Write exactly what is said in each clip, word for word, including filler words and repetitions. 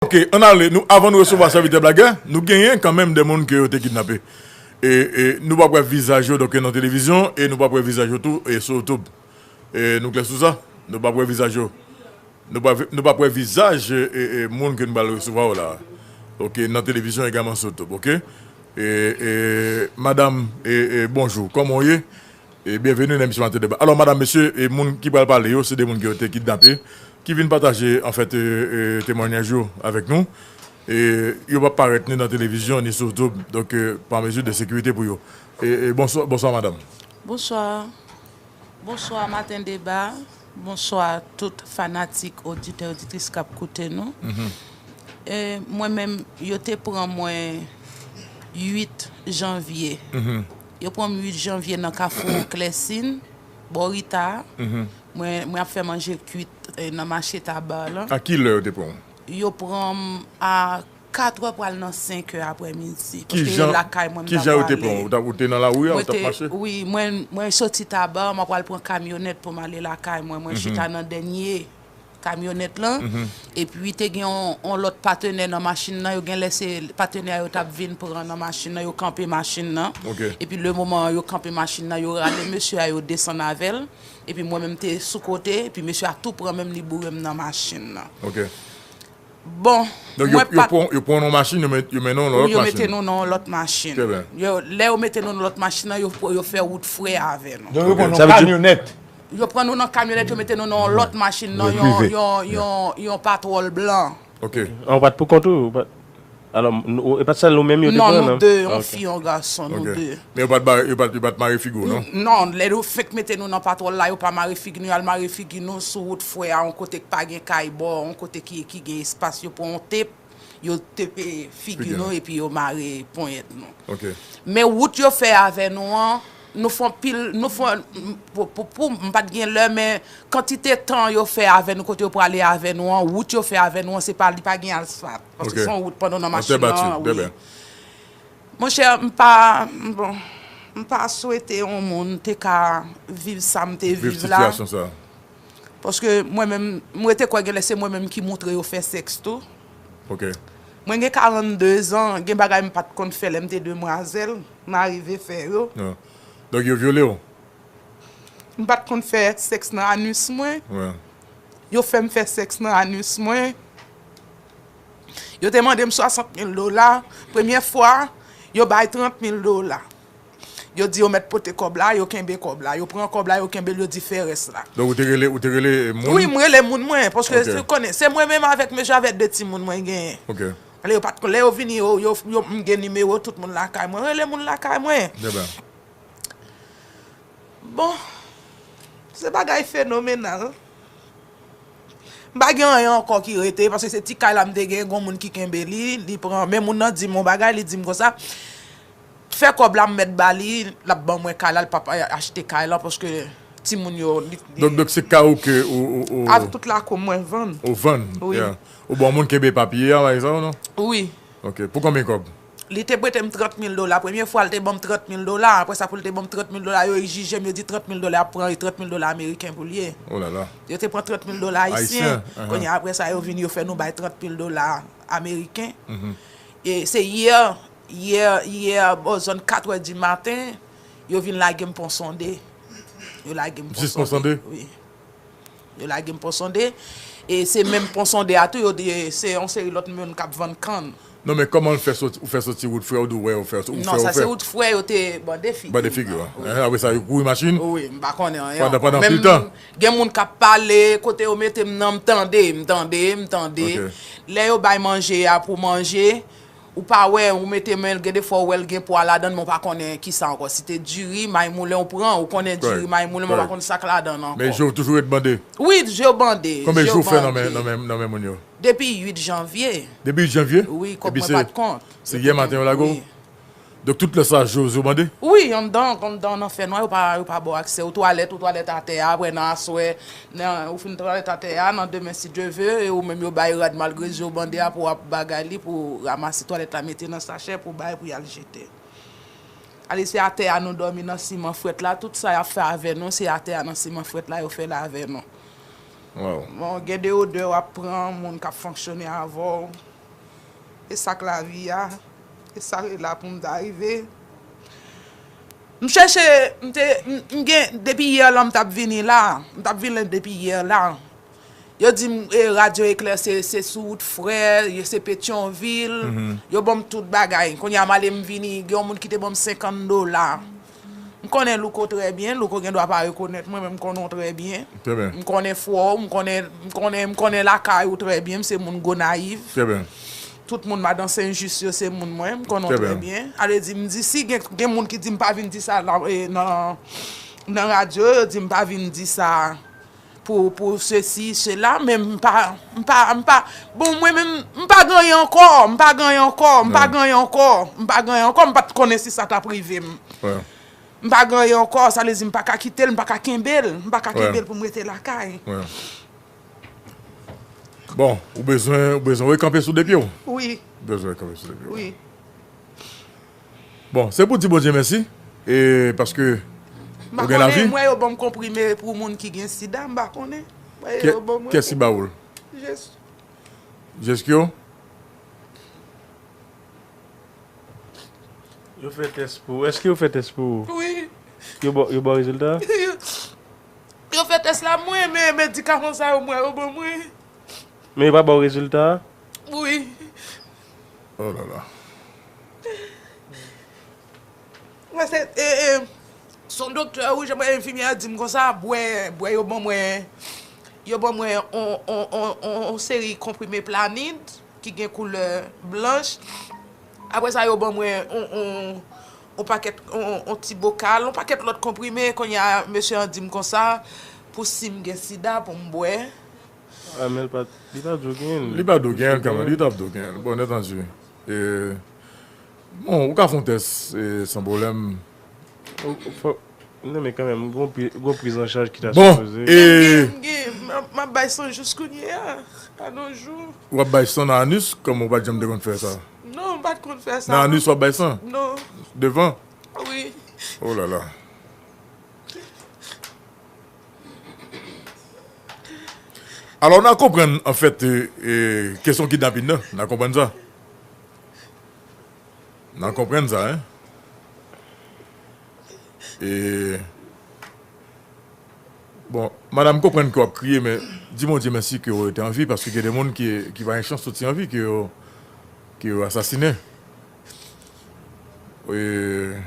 Ok, ann ale, nou, avan nou resevwa sèvitè Blagè, nou genyen kanmenm de moun ke yo te kidnape. E, e nou p ap wè vizaj yo, donk, nan televizyon, e nou p ap wè vizaj yo tou, e sou YouTube. E nou klè sou sa? Nou p ap wè vizaj yo. Nou p ap, nou p ap wè vizaj, e, e, e, moun ke nou pral resevwa yo la. Ok, nan televizyon egalman sou YouTube, ok? E, e, madanm, e, e, bonjou, kòman w ye? E byenveni nan emisyon Maten Deba. Alò, madanm, mesye, e moun ki pral pale yo, se de moun ki yo te kidnape, ki vin pataje, anfèt, e, e, temwanyaj yo avèk nou. E yo p ap parèt ni nan televizyon, ni sou YouTube, donk, e, pa mezi de sekirite pou yo. E, e, bonswa, bonswa, madanm. Bonswa. Bonswa, Maten Deba. Bonswa, tout fanatik, oditè, oditris k ap koute nou. Mhm. E, mwen menm, yo te pran mwen uit janvye. Mhm. Yo pran m uit janvye nan Kafou Klèsin, bò Rita. Mhm. Mwen, mwen ap fè manje kwit, e, nan mache Taba lan. A ki lè yo te pran w? Yo pran m a kat è pral nan senk è aprèmidi. Paske lakay mwen m ta pwale. Ki jan yo te pran w? Ou t ap, ou te nan lari a, ou t ap mache? Wi, mwen, mwen soti Taba, mwen pral pran kamyonèt pou m ale lakay mwen. Mwen chita nan dènye kamyonèt lan. Mhm. Epi te gen yon, yon lòt patenè nan machin nan. Yo gen lè se patenè yo t ap vin pran nan machin nan. Yo kanpe machin nan. Ok. Epi le moman yo kanpe machin nan, yo rale mesye a, yo desann avè l. Epi mwen menm te sou kote. Epi mesye a tou pran men m, li boure m nan machin nan. Ok. Bon, donk, yo, mwen yo pa pran, yo pran w nan machin, yo met, yo mennen w nan lòt machin. Yo mete nou nan yon lòt machin. Trè byen. Yo, lè yo mete nou nan lòt machin nan, yo, yo fè wout frè avè nou. Donk, yo pran nou nan kamyonèt. Yo pran nou nan kamyonèt, yo mete nou nan yon lòt machin nan, yon, yon, yon, yon patwòl blan. Ok. An, ou pa t pou kont ou, ou pa t, alò, nou, e pa t sèl ou menm yo te pran, non? Non, nou de, yon fi, yon gason, nou de. Men yo pa t ba, yo pa t, yo pa t mare figi w, non? Non, lè yo fenk mete nou nan patwòl la, yo pa mare figi nou, y al mare figi nou sou wout frè a, yon kote k pa gen kay bò, yon kote ki, ki gen espas, yo pran yon tep, yo tepe figi nou, epi yo mare ponyèt nou. Ok. Men wout yo fè avè nou an, nou fè anpil, nou fè, pou, pou, pou, m pa t gen lè, men kantite tan yo fè avè nou, kote yo prale avè nou an, wout yo fè avè nou an, se pa, li pa gen asfalt. Paske se yon wout pandan nan machin nan, wi. Monchè, m pa, bon, m pa swete yon moun te ka viv sa m te viv la. Viv sitiyasyon sa. Paske mwen menm, m rete kwè gen lè se mwen menm ki moutre yo fè sèks tou. Ok. Mwen gen karannde zan, gen bagay m pa t konn fè lè m te demwazèl, m arive fè yo. Ah. Donk yo vyole w? M pa t konn fè sèks nan anis mwen. Wi. Yo fè m fè sèks nan anis mwen. Yo te mande m swasant mil dola. Premye fwa, yo bay trant mil dola. Yo di yo mèt pote kòb la, yo kenbe kòb la. Yo pran kòb la, yo kenbe l, yo di fè rès la. Donk, ou te rele, ou te rele moun? Wi, m rele moun mwen, paske ou konnen, se mwen menm avèk mesye avèk de timoun mwen genyen. Ok. Lè yo pa t, lè yo vini, yo, yo, yo, m gen nimewo tout moun lakay mwen. Rele moun lakay mwen. Trè byen. Bon, se bagay fenomenal. M pa gen anyen ankò ki rete, paske se ti kay la m te gen, gon moun ki kenbe li, li pran, men moun nan di m yon bagay, li di m konsa, fè kòb la, m mèt ba li, l ap ban mwen kay la, l p ap achte kay la, paske timoun yo, li, li. Donk, donk se kay ou ke ou, ou, ou. Avèk tout lakou mwen vann. Ou vann? Wi. Yeah. Ou ba yon moun kenbe papye a, pa egzanp, non? Wi. Ok. Pou konbyen kòb? Li te prete m trant mil dola. Premye fwa, l te ban m trant mil dola. Apre sa, pou l te ban m trant mil dola, yo egzije m, yo di trant mil dola ap pran, e trant mil dola ameriken pou l ye. Oh là là. Yo te pran trant mil dola ayisyen. Ayisyen, ahan. Kounye a, apre sa, yo vin, yo fè nou bay trant mil dola ameriken. Mhm. E se yè, yè, yè, bò zòn kat è di maten, yo vin lage m Pon Sonde. Yo lage m Pon Sonde. Jis Pon Sonde? Wi. Yo lage m Pon Sonde. E se menm Pon Sonde a tou, yo di, se yon seri lòt moun k ap vann kann. Non, men kòman l fè soti, ou fè soti wout frè, ou di w wè yo fè, ou fè, ou fè? Non, sa se wout frè, yo te bande figi m. Bande figi w, wi. Ehe, apre sa, yo kouri machin? Wi, m pa konnen anyen ankò. Pandan, pandan anpil tan? Gen moun k ap pale, kote yo mete m nan, m tande, m tande, m tande. Ok. Lè yo bay manje a pou manje, ou pa wè, ou mete men l, gen de fwa ou wè l gen pwa ladan l, men ou pa konnen kisa ankò. Si te diri, may moulen ou pran, ou konnen diri, may moulen, men ou pa konn sa k ladan l ankò. Men je w toujou ret bande? Wi, je w bande. Konbyen jou w fè nan men, nan men, nan men moun yo? Depi uit janvye. Depi uit janvye? Wi, kòb mwen pa t kont. Epi se, se yè maten yo lage w? Wi. Donk tout lè sa, je w, je w bande? Wi, anndan, anndan nan fènwa, yo pa, yo pa ba w aksè. Ou twalèt, ou twalèt atè a, apre nan aswè, nan, ou fin twalèt atè a, nan demen, si Dye ve, e ou menm yo bay rad malgre je w bande a pou w ap bagay li, pou w ranmase twalèt la, mete nan sachè, pou w bay, pou y al jete. Ale, se atè a nou dòmi nan siman frèt la, tout sa y ap fè avè nou, se atè a nan siman frèt la yo fè l avè nou. Wow. Bon, gen de odè w ap pran, moun k ap fonksyone avè w. E sa k lavi a, e sa k la pou m ta rive. M chèche, m te, m, m gen, depi yè la m t ap vini la, m t ap vini depi yè la. Yo di m, e, Radyo Eklè se, se sou wout Frè, yo se Petyonvil, yo ban m tout bagay. Kounye a m ale m vini, gen yon moun ki te ban m senkant dola. M konnen Louko trè byen, Louko gen dwa pa rekonèt mwen, men m konnen w trè byen. Trè byen. M konnen fwa w, m konnen, m konnen, m konnen lakay ou trè byen, m se moun Gonayiv. Trè byen. Tout moun Madan Sen Jis yo se moun mwen, m konnen w trè byen. Ale di, m di, si gen, gen moun ki di m pa vin di sa la, e, nan, nan radyo, yo di m pa vin di sa pou, pou sesi, sela, men m pa, m pa, m pa, bon, mwen menm, m pa gannyen ankò, m pa gannyen ankò, m pa gannyen ankò, m pa gannyen ankò, m pa t konnen si sa t ap rive m. M pa gannyen ankò, sa vle di m pa ka kite l, m pa ka kenbe l, m pa ka kenbe l pou m rete lakay. Bon, ou bezwen, ou bezwen rekanpe sou de pye w? Wi. Ou bezwen rekanpe sou de pye w. Wi. Bon, se pou di Bondye mèsi, e paske ou gen lavi. M wè yo ban m konprime pou moun ki gen sida, m pa konnen. M wè yo ban mwen. Kiyès ki ba ou l? Jeskyo. Jeskyo? Yo fè tès pou ou. Èske yo fè tès pou ou? Wi. Yo ba, yo ba w rezilta? Yo fè tès la, mwen, men medikaman sa yo, mwen, yo ban mwen. Men yo pa ba w rezilta a? Wi. Oh la la. Mwen se, e, e, se yon doktè, wi, jan mwen enfimyè a di m konsa, bwè, bwè yo ban mwen, yo ban mwen on, on, on, on, on seri konprime Planid ki gen koulè blanch. Apre sa, yo ban mwen on, on, on pakèt, on, on ti bokal, on pakèt lòt konprime. Kounye a, mesye an di m konsa, pou si m gen sida, pou m bwè. Ah, men li pa, li pa di w genyen l. Li pa di w genyen l kanmenm, li t ap di w genyen l. Bon, nètanji. E, bon, ou ka fè yon tès, e, san pwoblèm. Ou, ou fò, non, men kanmenm, gon pri, gon priz an chaj ki ta sipoze. Bon, e, M gen, m ap, m ap bay san jis kounye a, pa nan jou. W ap bay san nan anis, kòm ou pa t janm te konn fè sa? Non, m pa t konn fè sa. Nan anis w ap bay san? Non. Devan? Wi. Oh la la. Alò, n a konprann, anfèt, e, e, kesyon kidnapin nan, n a konprann sa. N a konprann sa, en. E, bon, madanm, m konprann ke w ap kriye, men di Bondye mèsi ke w rete an vi, paske gen de moun ki, ki pa gen chans soti an vi, ke yo, ke yo asasinen. E,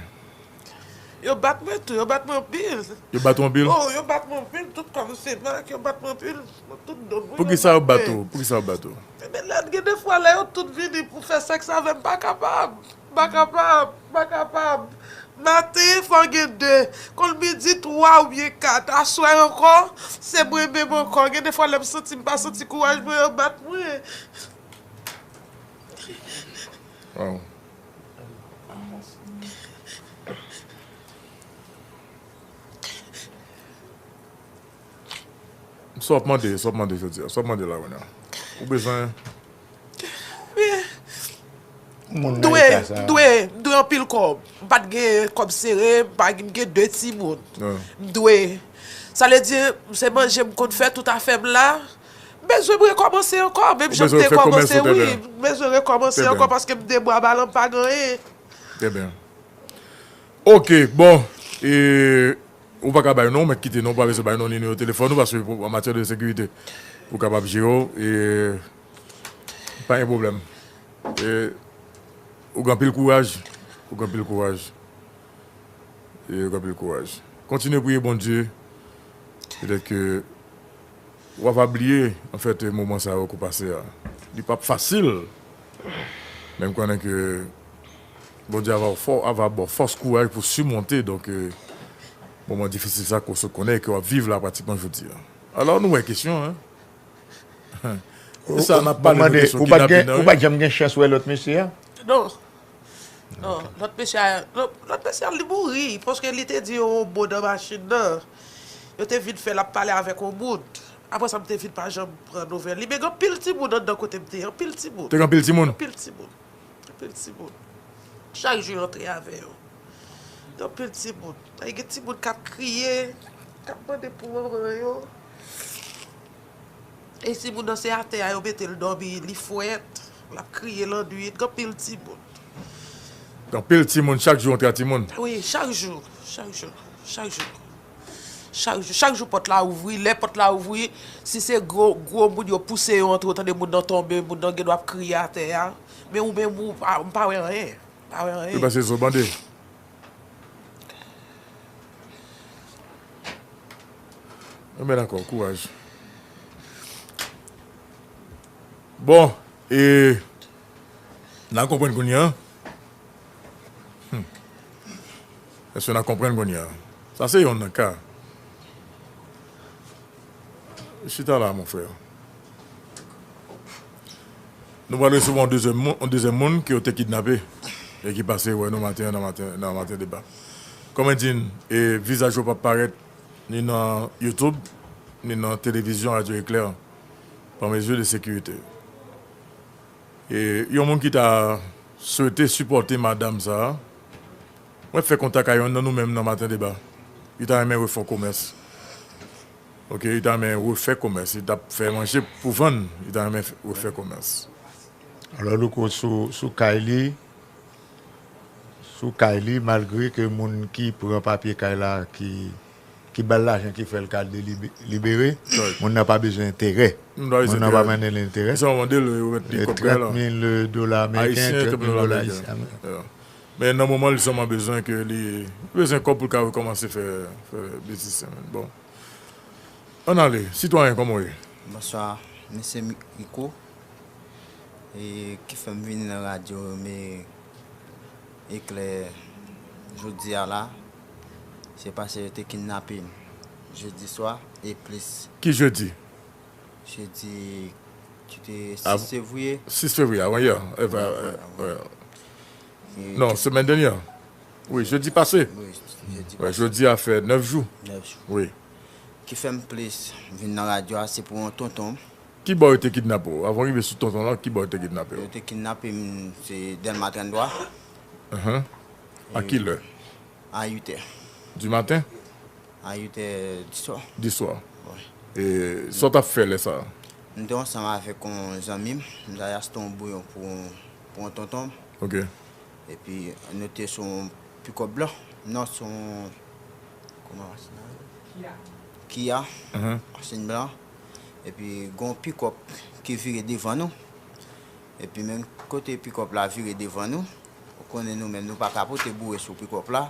Yo bat mwen tou, yo bat mwen anpil. Yo bat ou anpil? Oh, yo bat mwen anpil, tout kò m se mak, yo bat mwen anpil. Tout do mwen. Poukisa yo bat ou? Poukisa yo bat ou? Ebyen, lè, gen de fwa, lè yo tout vini pou fè sèks avè m, m pa kapab. M pa kapab, m pa kapab. Maten, fò gen de. Konn midi, twa oubyen kat. Aswè ankò, se mwen menm ankò. Gen de fwa, lè m santi m pa santi kouraj mwen, yo bat mwen. Waw. Sa w ap mande, sa w ap mande jodi a, sa w ap mande la kounye a. Ou bezwen. M dwe, m dwe, m dwe anpil kòb. M pa t gen kòb sere, m pa gen, m gen de timoun. M dwe. Sa vle di, se manje m konn fè, tout afè m la. M bezwen m rekòmanse ankò, menm jan m te kòmanse, wi. M bezwen rekòmanse ankò paske m de bwa balan, m pa gen anyen. Trè byen. Ok, bon. E, ou pa ka bay non, ou mèt kite non, ou pa bezwen bay non, nimewo telefòn ou, paske pou, an matyè de sekirite, pou kapab jere w, e, pa gen pwoblèm. E, ou gen anpil kouraj, ou gen anpil kouraj. E, ou gen anpil kouraj. Kontinye priye Bondye, petèt ke w ava bliye, anfèt, moman sa yo ke w pase a. Li p ap fasil, men m konnen ke Bondye ava fò, ava ba w fòs, kouraj pou simonte, donk, e, moman difisil sa ke w sot konnen e ke w ap viv la pratikman jodi a. Alò, nou wè kesyon, en. Se sa, n ap pale de kesyon kidnapin nan, wi. Ou pa t janm gen chans wè lòt mesye a? Non. Non, lòt mesye a, lòt, lòt mesye a, li mouri, paske li te di yon mo nan machin nan. Yo te vin fè l ap pale avèk yon moun. Apre sa, m te vin pa janm pran nouvèl li. Men gen anpil timoun anndan kote m te ye, anpil timoun. Te gen anpil timoun? Anpil timoun. Anpil timoun. Chak jou, yo antre avè yo. Gen anpil timoun. Ay, gen timoun k ap kriye, k ap mande pou manman yo. E timoun nan, se atè a yo mete l dòmi, li frèt. L ap kriye lannwit, gen anpil timoun. Gen anpil timoun, chak jou yon tra timoun. Wi, chak jou, chak jou, chak jou. Chak jou, chak jou pòt la ouvri, lè pòt la ouvri, si se gwo, gwo moun yo pouse yo antre, ou tande moun nan tonbe, moun nan gen dwa ap kriye atè a. Men ou menm ou pa, m pa wè anyen. M pa wè anyen. Yo pase zo bande. Enben dakò, kouraj. Bon, e n a konprann kounye a. Hmm. Èske n a konprann kounye a? Sa se yonn nan ka. Chita la, mon frè. Nou pral resevwa yon dezyèm moun, yon dezyèm moun ke yo te kidnape e ki pase wè nou maten an nan maten, nan maten deba. Kòm mwen di n, e vizaj yo p ap parèt ni nan YouTube, ni nan televizyon Radyo Eklè, pa mezi de sekirite. E yon moun ki ta swete sipòte madanm sa a, mwen fè kontak a yonn nan nou menm nan maten deba. Li ta renmen refè yon komès. Ok, li ta renmen refè komès. Li t ap fè manje pou vann, li ta renmen refè komès. Alò, Louko, sou, sou kay li, sou kay li, malgre ke moun ki pran papye kay la, ki, ki ba l lajan, ki fè l ka delib- libere, moun nan pa bezwen enterè. Moun nan pa mande l enterè. Se yon mande l remèt li kòb kay la. Trant mil dola ameriken, Ayisyen, trant mil trant mil dola ameriken. ayisyen. Yeah. Men nan moman li sèlman bezwen ke li bezwen kòb pou l ka rekòmanse fè, fè biznis. Bon. Ann ale, sitwayen, kòman w ye? Bonswa, mesye Rico. E ki fè m vin nan radyo men eklè jodi a la, se paske yo te kidnape m jedi swa e plis. Ki jedi? Jedi ki te sis fevriye. Sis fevriye, avan yè. Non, semèn dènyè. Wi, jedi pase. Jedi a fè nèf jou. Wi. Ki fè m plis vin nan radyo a, se pou yon tonton m. Ki bò yo te kidnape w? Avan w rive sou tonton lan, ki bò yo te kidnape w? Yo te kidnape m, se Dèlma tranntwa. A ki lè? A uit è. Du matin? A uit è di swa. Di swa. E sa w t ap fè lè sa a? M te ansanm avèk yon zanmi m, m t al achte yon bouyon pou, pou yon tonton m. Ok. Epi nou te sou yon pikòp blan. Non, sou yon, kòman machin nan rele? Kia. Machin blan. Epi gen yon pikòp ki vire devan nou. Epi menm kote pikòp la vire devan nou, ou konnen nou menm nou pa ka pote boure sou pikòp la.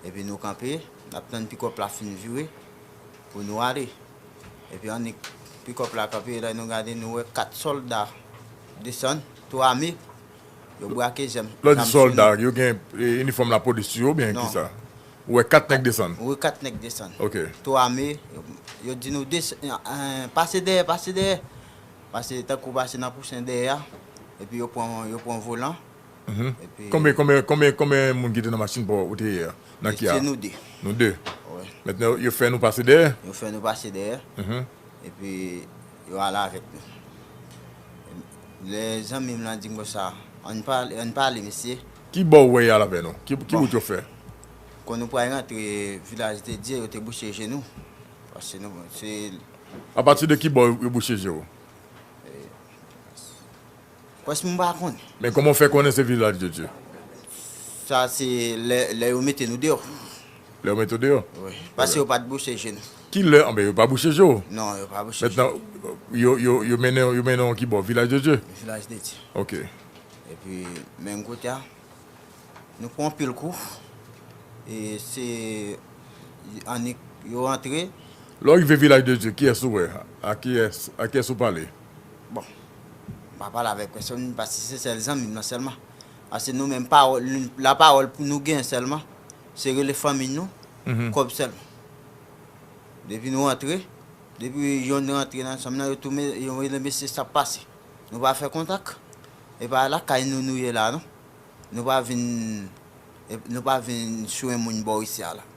Epi nou kanpe, n ap tann pikòp la fin vire pou nou ale. Epi annik pikòp la kanpe, lè nou gade, nou wè kat sòlda desann, tou ame, yo brake zam. Lè w di sòlda, yo gen e, inifòm lapolis sou yo oubyen kisa? Ou wè kat nèg desann? Ou wè kat nèg desann. Ok. Tou ame, yo, yo di nou, "Desann, eh, pase dèyè, pase dèyè." Pase tankou pase nan kousen dèyè a, epi yo pran, yo pran volan. Epi Konbyen, konbyen, konbyen, konbyen moun ki te nan machin pa w ou te ye a? Nan Kia? Se nou de. Nou de. Wi. Mentnan, yo fè nou pase dèyè? Yo fè nou pase dèyè. Epi, yo ale avèk nou. Lè zanmi m lan di m konsa, "Ann pale, ann pale, mesye." Ki bò ou wè y al avè nou? Ki, ki wout yo fè? Kon nou pral rantre Vilaj de Dye, yo te bouche je nou. Paske nou, se Apati de ki bò yo bouche je w? Prèske m pa konnen. Men kòman w fè konnen se Vilaj de Dye? Sa se lè, lè yo mete nou deyò. Lè yo mete w deyò? Wi. Paske yo pa t bouche je nou. Ki lè? Anben, yo pa bouche je w? Non, yo pa bouche je m. Mentnan, yo, yo, yo mennen, yo mennen w ki bò? Vilaj de Dye? Vilaj de Dye. Ok. Epi, menm kote a, nou pran anpil kou. E se annik yo antre. Lè w rive Vilaj de Dye, kiyès ou wè? A kiyès, a kiyès ou pale? Bon, m pa pale avèk pèsonn, paske se sèl zanmi m nan sèlman. Paske nou menm, pawòl, lapawòl pou nou gen sèlman, se rele fanmi nou, kòb sèlman. Depi nou antre, depi yonn rantre nan chanm nan, yo tou, yo rele mesye sa k pase. Nou pa fè kontak. E pa lakay nou nou ye la, non. Nou pa vin, nou pa vin swen moun bò isi a la.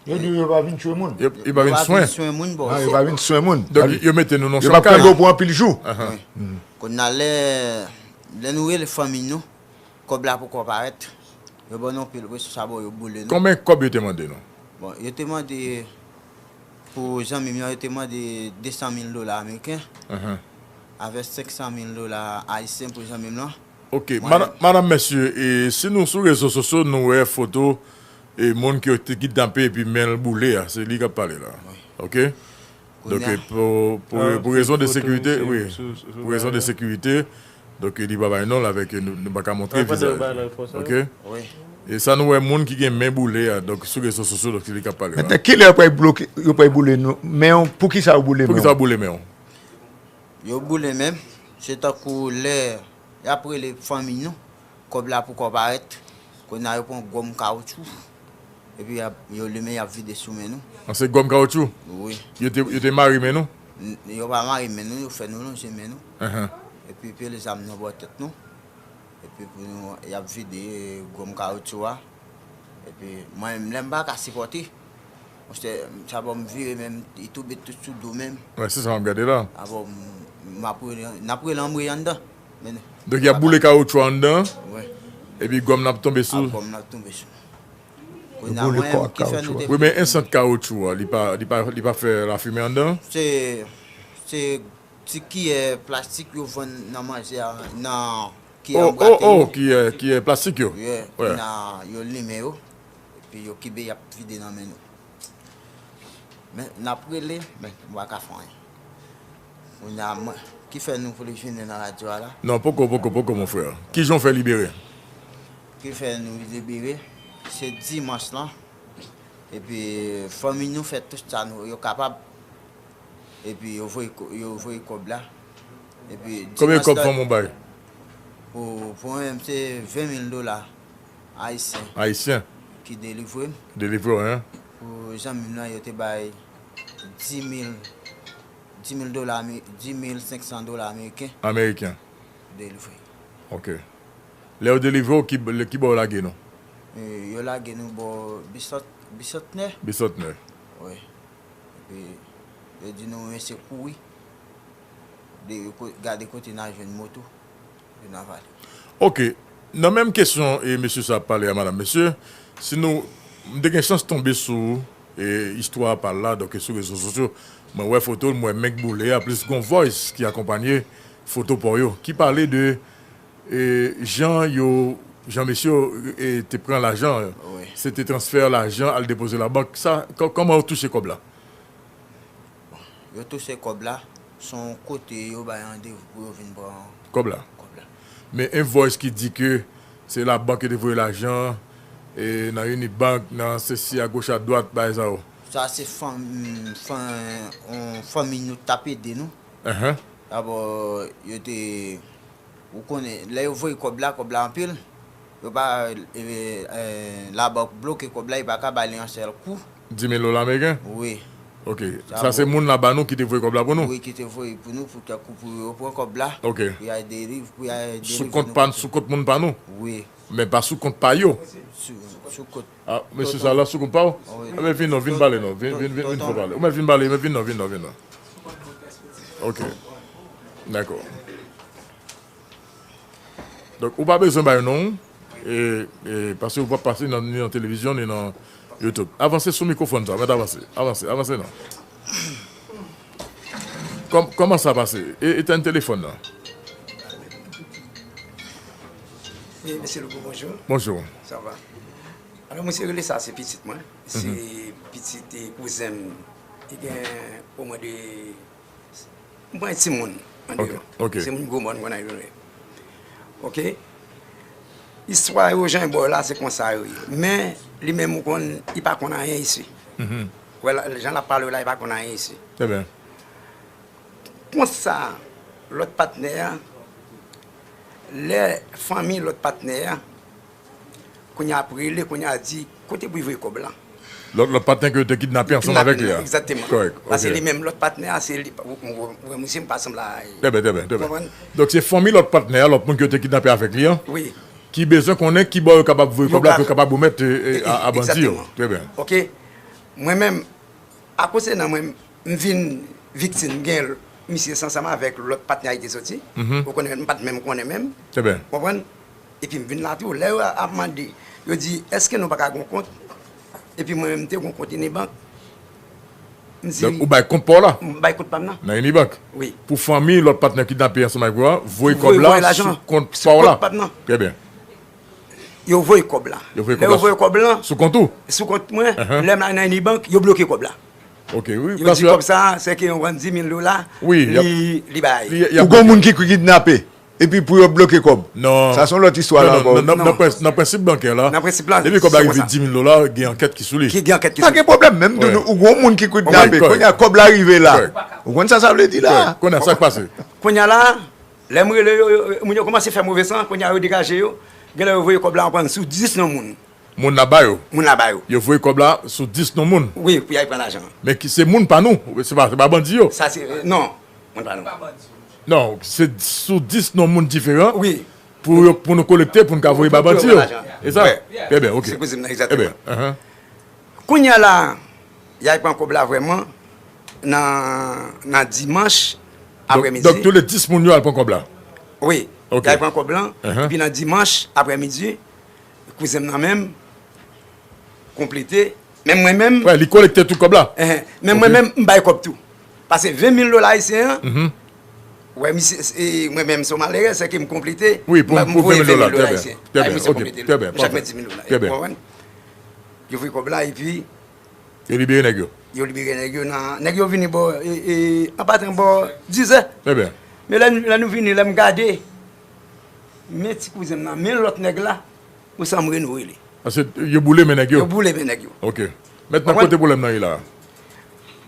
Yo di yo pa vin tchwe moun. Yo, yo pa vin swen. Nou pa vin swen moun bò isi a. Non, yo pa vin swen moun. Donk, yo mete nou nan yon chanm kay. Yo p ap kenbe w pou anpil jou. Wi. Kounye a, lè, lè nou rele fanmi nou, kòb la poko parèt. Yo ban nou anpil presyon, sa bon, yo boule nou. Konbyen kòb yo te mande nou? Bon, yo te mande, pou zanmi m nan, yo te mande de san mil dola ameriken. Avèk senk san mil dola ayisyen pou zanmi m lan. Ok, madanm, mesye, e si nou sou rezo sosyo, nou wè foto e moun ki te kidnape epi men l boule a, se li k ap pale la. Ok? Donk, pou, pou, pou rezon de sekirite, wi. Pou rezon de sekirite, donk, li pa bay non l avèk, nou, nou pa ka montre vizaj. Ok? E sa nou wè moun ki gen men boule a, donk, sou rezo sosyo, donk, se li k ap pale la. Kilè yo pral bloke, yo pral boule men w? Poukisa yo boule men w? Poukisa yo boule men w? Yo boule men m, se tankou lè y ap rele fanmi nou, kòb la poko parèt, kounye a yo pran gòm kawotchou, epi y ap, yo limen, y ap vide sou men nou. An, se gòm kawotchou? Wi. Yo te, yo te mare men nou? N-, yo pa mare men nou, yo fè nou lonje men nou. Epi pile zam nan bò tèt nou. Epi pou nou, y ap vide gòm kawotchou a. Epi mwen menm, lè m pa ka sipòte, monchè, sa bò m vire menm, li tonbe tout sou do menm. Wè, se sa m ap gade la. Sa bò m, m ap rele, n ap rele anmwe anndan. Donk, y ap boule kawotchou anndan, epi gòm nan ap tonbe sou. Gòm nan ap tonbe sou. Kounye a, mwen menm, ki fè nou te... Wi, men en sant kawotchou a, li pa, li pa, li pa fè lafimen anndan? Se, se ti kiyè plastik yo vann nan manje a, nan kiyè an bwate yo. Oh, kiyè, kiyè plastik yo. Yo limen yo, epi yo kenbe, y ap vide nan men nou. Men, n ap rele, men nou pa ka fè anyen. Kounye a, mwen, ki fè nou vle jwenn nan radyo a la? Non, poko, poko, poko, mon frè. Kijan w fè libere? Ki fè nou libere? Se dimanch lan. Epi, fanmi nou fè tout sa nou, yo kapab. Epi yo voye, yo voye kòb la. Epi konbyen kòb fanmi w bay? Pou, pou mwen menm, se ven mil dola ayisyen. Ayisyen? Ki delivre m. Delivre w, en? Pou zanmi m nan, yo te bay dis mil, dis mil dola, dis mil senk san dola ameriken. Ameriken. Delivre. Ok. Lè yo delivre w, ki, ki bò yo lage nou? E, yo lage nou bò Bisant-, Bisantnè. Bisantnè. Wi. Epi, yo di nou, mesye, kouri. De, ko-, gade kote n a jwenn moto, epi n a vale. Ok. Nan menm kesyon, e mesye sa ap pale a madanm, mesye, si nou, m te gen chans tonbe sou, e, istwa pa l la, donk, sou rezo sosyo, mwen wè foto l, mwen wè men k boule a, plis gon voice ki akonpanye foto pa w yo, ki pale de e, jan yo, jan mesye yo, e, te pran lajan, se te transfè lajan al depoze labank. Sa, kò-, kòman yo touche kòb la? Yo touche kòb la, se yon kote yo bay randevou pou yo vin pran kòb la. Kòb la. Men en voice ki di ke se labank yo te voye lajan, e, nan Unibank, nan sesi, agoch, adwat, bagay sa yo. Sa se fanm, fanm, yon fanmi nou t ap ede nou. Dabò, yo te Ou konnen, lè yo voye kòb la, kòb la anpil, yo pa, e, e, labank bloke kòb la, li pa ka ba li an sèl kou. Dis mil dola ameriken? Wi. Ok. Sa se moun la ba nou ki te voye kòb la pou nou? Wi, ki te voye pou nou, pou kèk kou pou yo pran kòb la, pou y al deliv-, pou y al delivre nou. Sou kont pa, sou kont moun pa nou? Wi. Men pa sou kont pa yo? Sou, sou kont. Ah, mesye sa la sou kont pa w? Wi. Enben, vin non, vin pale non. Vin, vin, vin, vin fò pale. Ou mèt vin pale, men vin non, vin non, vin non. Ok. Dakò. Donk, ou pa bezwen bay non, e, e, paske ou p ap pase nan, ni nan televizyon, ni nan YouTube. Avanse sou mikwofòn sa, mèt avanse. Avanse, avanse non. Kòm-, kòman sa pase? E, etèn telefòn nan. E, mesye Louko, bonjou. Bonjou. Sa va? Alò, mwen se rele sa, se pitit mwen. Se pitit, e, kouzen m. Li gen omwen de, m pran timoun andeyò. Ok, ok. Se moun Gwo Mòn, konn a yo ye. Ok? Istwa yo, jan yo ba w la, se konsa yo ye. Men, li menm, ou konn, li pa konn anyen isi. Wè la, jan l ap pale w la, li pa konn anyen isi. Trè byen. Konsa, lòt patnè a, lè fanmi lòt patnè a, kounye a ap rele, kounye a di, kote pou l voye kòb la. Lòt, lòt patnè ke yo te kidnape ansanm avèk li a. Egzakteman. Kòrèk, ok. Paske li menm, lòt patnè a, se li, ou, ou, ou wè misye, m pa sanble a. Trè byen, trè byen, trè byen. Ou konprann? Donk, se fanmi lòt patnè a, lòt moun ke yo te kidnape avèk li an, ki bezwen konnen ki bò yo kapab voye kòb la, pou yo kapab remèt, e, e, a, a bandi yo. Egzakteman. Trè byen. Ok. Mwen menm, akoz se nan mwen, m vin viktim, m gen misye ansanm avèk lòt patnè a ki te soti. Ou konnen, m pa t menm konnen menm. Trè byen. Konprann? Epi m vin la tou. Lè yo ap mande, yo di, èske nou pa ka gon kont? Epi mwen menm, m te gon kont Unibank. M di, donk, ou bay kont pa w la? M bay kont pa m nan. Nan Unibank? Wi. Pou fanmi lòt patnè kidnape ansanm avèk ou a, voye kòb la sou kont pa w la? Sou kont pa m nan. Trè byen. Yo voye kòb la. Yo voye kòb la. Lè yo voye kòb la sou kont ou? Sou kont mwen, lè m al nan Unibank, yo bloke kòb la. Ok, wi. Yo di kòb sa, se ke yon rann dis mil dola, wi, li bay. Ou gon moun ki kidnape, epi pou yo bloke kòb. Non. Sa se yon lòt istwa la ankò. Nan, nan, nan, nan prens-, nan prensip bankè la, nan prensip la, depi kòb la rive dis mil dola, gen ankèt ki sou li. Ki gen ankèt ki sou li. Pa gen pwoblèm, menm tou, ou gon moun ki kidnape. Kounye a kòb la rive la. Ou konn sa sa vle di la? Kounye a sa k pase? Kounye a la, lè m rele yo, yo, moun yo kòmanse fè move san, kounye a yo degaje yo. Genlè yo voye kòb la anprann sou dis non moun. Moun la ba yo. Moun la ba yo. Yo voye kòb la sou dis non moun. Wi, pou y al pran lajan an. Men ki se moun pa nou, se pa, se pa bandi yo. Sa se, non, moun pa nou. Non, se sou dis non moun diferan. Wi. Pou yo, pou nou kolekte, pou nou ka voye ba bandi yo. E sa? Trè byen, ok. Se kouzin nan, egzakteman. Kounye a la, y al pran kòb la vrèman nan, nan dimanch aprèmidi. Donk, tou le dis moun yo al pran kòb la? Wi, y al pran kòb la, epi nan dimanch aprèmidi, kouzen m nan menm, konplete, men mwen menm. Wè, li kolekte tout kòb la? Enhen, men mwen menm, m bay kòb tou. Pase ven mil dola ayisyen an, wè, misye, mwen menm, se yon malerèz, se ke m konplete, m voye ven mil dola ayisyen. Bay misye konplete li. Trè byen, trè byen. Chak mwen dis mil dola. Trè byen. Ou konprann? Yo voye kòb la, epi yo libere nèg yo. Yo libere nèg yo nan, nèg yo vini bò, e, e, an patan bò dizè. Trè byen. Men lè, lè nou vini, lè m gade, men ti kouzen m nan, men lòt nèg la, ou sanm reno rele. Paske yo boule men nèg yo? Yo boule men nèg yo. Ok. Mentnan, kote pwoblèm nan ye la?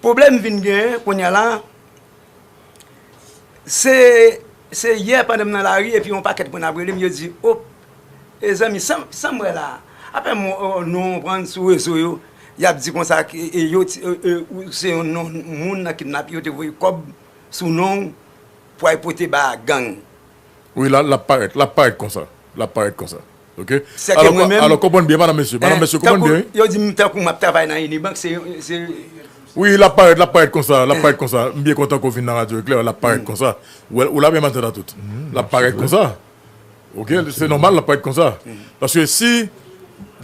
Pwoblèm vin genyen, kounye a la, Se, se yè pandan m nan lari, epi yon pakèt moun ap rele m, yo di, o, e zanmi, sa, sa m wè la, apre m, o, non w pran sou rezo yo, y ap di konsa, ke, e, yo, ti, e, e, ou se yon non, moun nan kidnap, yo te voye kòb sou non w pou al pote ba gang. Wi, la, l ap parèt, l ap parèt konsa. L ap parèt konsa. Ok? Sèke mwen menm, alò, konprann byen, madanm, mesye. Madanm, mesye, konprann byen, wi. Yo di m tankou m ap travay nan Unibank, se, se... Wi, l ap parèt, l ap parèt konsa, l ap parèt konsa. M byen kontan ke w vin nan radyo Eklè, l ap parèt konsa. Ou wè, ou la byen maten la tout. L ap parèt konsa. Ok? Se nòmal, l ap parèt konsa. Paske si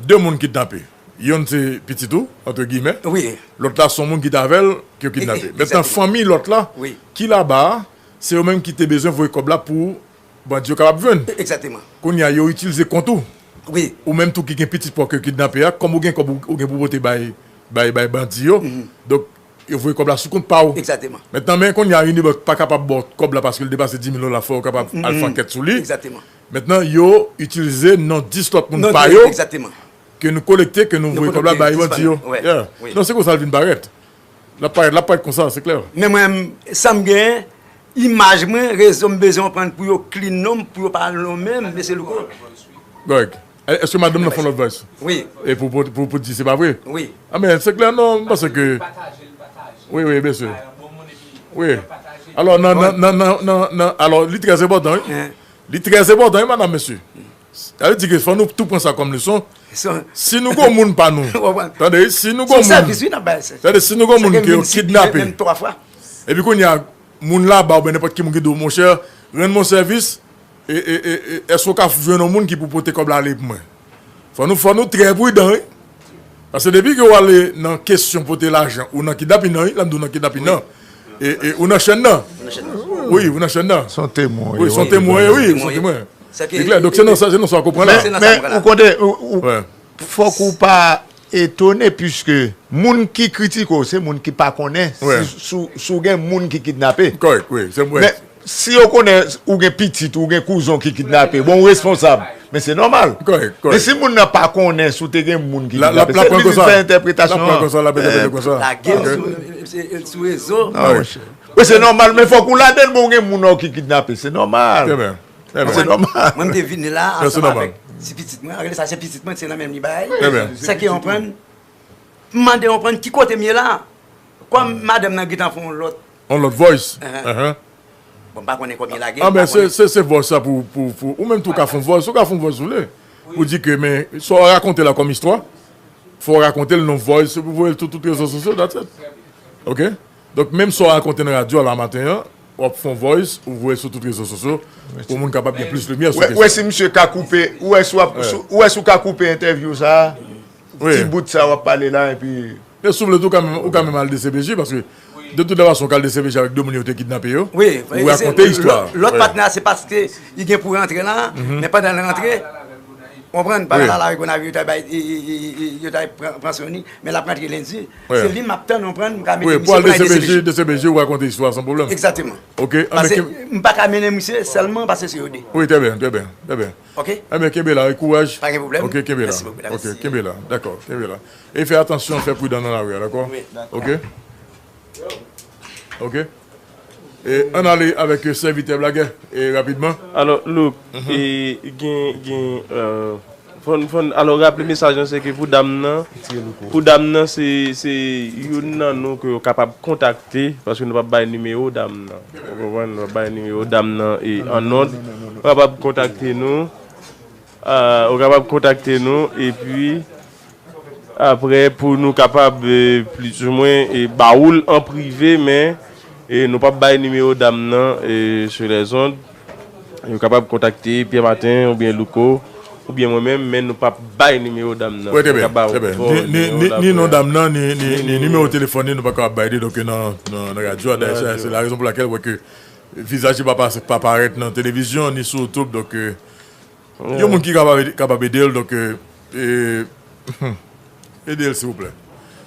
de moun kidnape, yonn se pitit ou, entre guillemets, lòt la se yon moun ki t avè l, ke yo kidnape. Mentnan, fanmi lòt la, ki laba a, se yo menm ki te bezwen voye kòb la pou bandi yo kapab jwenn. Egzakteman. Kounye a, yo itilize kont ou. Wi. Ou menm tou ki gen pitit pa w ke kidnape a, kòm ou gen kòb ou, ou gen pou pote bay, bay, bay bandi yo. Donk, yo voye kòb la sou kont pa w. Egzakteman. Mentnan, men kounye a, Unibank pa kapab ba w kòb la paske l depase dis mil dola, fò w kapab al fè ankèt sou li. Egzakteman. Mentnan, yo itilize non dis lòt moun pa yo ke nou kolekte, ke nou voye kòb la bay bandi yo. Non, se konsa l vin parèt. L ap parèt, l ap parèt konsa, se klè. Men mwen, sa m genyen, imaj mwen, rezo m bezwen pran pou yo clean non m, pou yo pa nonmen m, mesye Louko. Kòrèk. Èske madanm nan fè yon lòt voice? Wi. E pou, pou, pou, pou di se pa vre? Wi. A, men se klè, non, m panse ke... Wi, wi, byen si. Wi. Alò, nan, nan, nan, nan, nan, nan, alò, li trè enpòtan, wi. Li trè enpòtan, wi, madanm, mesye. Sa vle di ke fò nou tou pran sa kòm leson. Si nou gon moun pa nou, tande, si nou gon moun, tande, si nou gon moun ke yo kidnape, epi kounye a, moun laba oubyen nenpòt ki moun ki di w, monchè, rann mwen sèvis, e, e, e, e, èske w ka jwenn yon moun ki pou pote kòb la ale pou mwen? Fò nou, fò nou trè pridan, wi. Paske depi ke w ale nan kesyon pote lajan, ou nan kidnapin nan, wi, lè m di w nan kidnapin nan, e, e, ou nan chèn nan. Wi, ou nan chèn nan. Se yon temwen, wi, se yon temwen. Se klè, donk se nan sa, se nan sa w konprann la. Men, men, ou konnen, ou, ou, fòk ou pa etone, piske moun ki kritike w, se moun ki pa konnen si, si, si w gen moun ki kidnape. Kòrèk, wi, se vre. Men, si yo konnen ou gen pitit, ou gen kouzen w ki kidnape, bon, ou responsab. Men se nòmal. Kòrèk, kòrèk. Men si moun nan pa konnen si w te gen moun ki kidnape, se li ki fè entèpretasyon an. L ap pran konsa, l ap entèprete konsa. Lage l sou, sou rezo. Non, monchè. Wi, se nòmal, men fòk ou ladann, bon, ou gen moun ou ki kidnape, se nòmal. Trè byen. Trè byen. Se nòmal. Mwen, m te vini la ansanm avèk ti pitit mwen, anrele sa se pitit mwen, se nan men m li bay. Trè byen. Sèke yon prann, m mande yon prann ki kote m ye la. Kòm madanm nan gentan fè yon lòt. Yon lòt voice. Bon, m pa konnen kòm li lage, m pa konnen. Se, se voice sa pou, pou, pou, ou menm tou ka fè yon voice, ou ka fè yon voice ou vle. Pou di ke, men, sa w rakonte la kòm istwa, fò w rakonte l nan voice, se pou voye l sou tout rezo sosyo, that's it. Ok? Donk, menm sa w rakonte nan radyo a la maten an, w ap fè yon voice, ou voye sou tout rezo sosyo, pou moun kapab gen plis limyè sou kesyon. Ou wè si misye ka koupe, ou wè si w ap, ou wè si w ka koupe entèvyou sa a, ti bout sa w ap pale la, epi Men si w vle tou, ou ka menm, ou ka menm al D C P J, paske de toute façon, ou ka al D C P J avèk de moun yo te kidnape yo. Wi, ou rakonte istwa. Lòt patnè a, se paske li gen pou rantre la, men pandan l rantre, w konprann, pandan l al Gonayiv, yo ta bay, yo ta pran, pran sou li, men l ap rantre lendi. Se li m ap tann, w konprann, m ka mete misye pou l al D C P J. D C P J, ou rakonte istwa san pwoblèm. Egzakteman. Ok, paske m pa ka mennen misye sèlman paske se yo de. Wi, trè byen, trè byen, trè byen. Ok. Ebyen, kenbe la, e kouraj. Pa gen pwoblèm. Ok, kenbe la. Mèsi bokou. Ok, kenbe la. Dakò, kenbe la. E fè atansyon, fè pridan nan lari a, dakò? Wi, dakò. Ok. Ok. E ann ale avèk, e, sèvitè Blagè, e rapidman. Alò, Luke, e gen, gen, e, fòn, fòn, alò, raple mesaj lan, se ke pou dam nan, pou dam nan, se, se youn nan nou ke yo kapab kontakte, paske nou p ap bay nimewo dam nan. Ou konprann? Nou p ap bay nimewo dam nan e annòd. Ou kapab kontakte nou. A, ou kapab kontakte nou, epi apre, pou nou kapab, e, plizoumwen, e, ba ou l an prive, men, e, nou p ap bay nimewo dam nan, e, sou lèzond. Ou kapab kontakte Pierre Martin oubyen Louko, oubyen mwen menm, men nou p ap bay nimewo dam nan. Wi, trè byen, trè byen. Ni, ni, ni, ni non dam nan, ni, ni, ni nimewo telefòn li, nou pa kapab bay li, donk, nan, nan, nan radyo a. Dayè, se, se la rezon pou lakèl, wè ke vizaj li pa, pa, pa parèt nan televizyon, ni sou YouTube, donk, e, yon moun ki kapab, kapab ede l, donk, e, e, ede l, silvouplè.